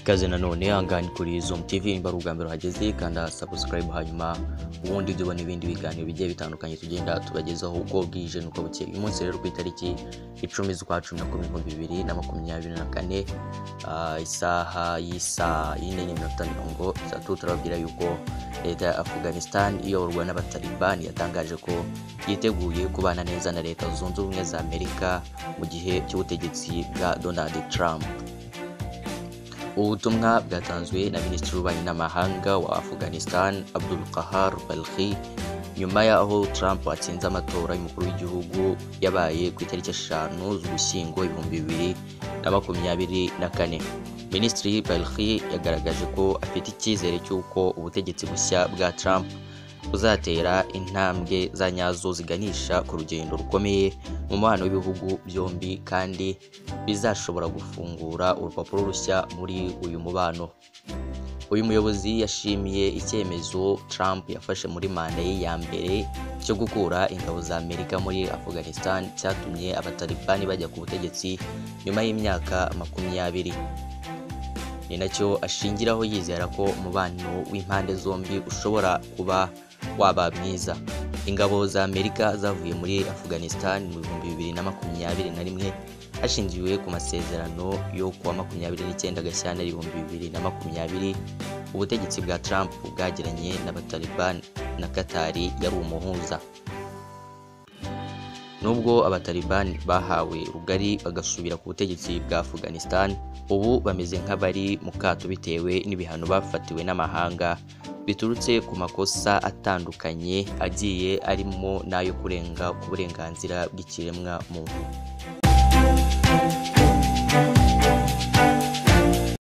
Ikaze nanone ahangaha ni kuri Zoom TV. Nimba ari ubwa mbere uhageze, kanda subscribe, hanyuma ubundi ujye ubona ibindi biganiro bigiye bitandukanye tugenda tubagezaho uko bwije n'uko bukeye. Uyu munsi rero ku itariki 10 z'ukwa 11 2024, isaha y'isaa 4:30, turababwira yuko leta ya Afghanistan iyoborwa n'Abataliban yatangaje ko yiteguye kubana neza na Leta Zunze Ubumwe za Amerika mu gihe cy'ubutegetsi bwa Donald Trump. Ubu butumwa bwatanzwe na Minisitiri w'Ububanyi n'Amahanga wa Afghanistan, Abdul Qahar Balkhi, nyuma y'aho Trump atsinze amatora y'umukuru w'igihugu yabaye ku itariki 5 z'Ugushyingo 2024. Minisitiri Balkhi yagaragaje ko afite icyizere cy'uko ubutegetsi bushya bwa Trump buzatera intambwe za nyazo ziganisha ku rugendo rukomeye mu mubano w'ibihugu byombi, kandi bizashobora gufungura urupapuro rushya muri uyu mubano. Uyu muyobozi yashimiye icyemezo Trump yafashe muri manda ye ya mbere cyo gukura ingabo za Amerika muri Afghanistan, cyatumye Abatalibani bajya ku butegetsi nyuma y'imyaka 20. Ni nacyo ashingiraho yizera ko umubano w'impande zombi ushobora kuba waba mwiza. Ingabo za Amerika zavuye muri Afghanistan mu 2021 hashingiwe ku masezerano yo kuwa 29 Gashyantare 2020 ubutegetsi bwa Trump bwagiranye n'Abataliban na Qatar yari umuhuza. Nubwo Abataliban bahawe rugari bagasubira ku butegetsi bwa Afghanistan, ubu bameze nk'abari mu kato bitewe n'ibihano bafatiwe n'amahanga biturutse ku makosa atandukanye agiye arimo n'ayo kurenga ku burenganzira bw'ikiremwa muntu.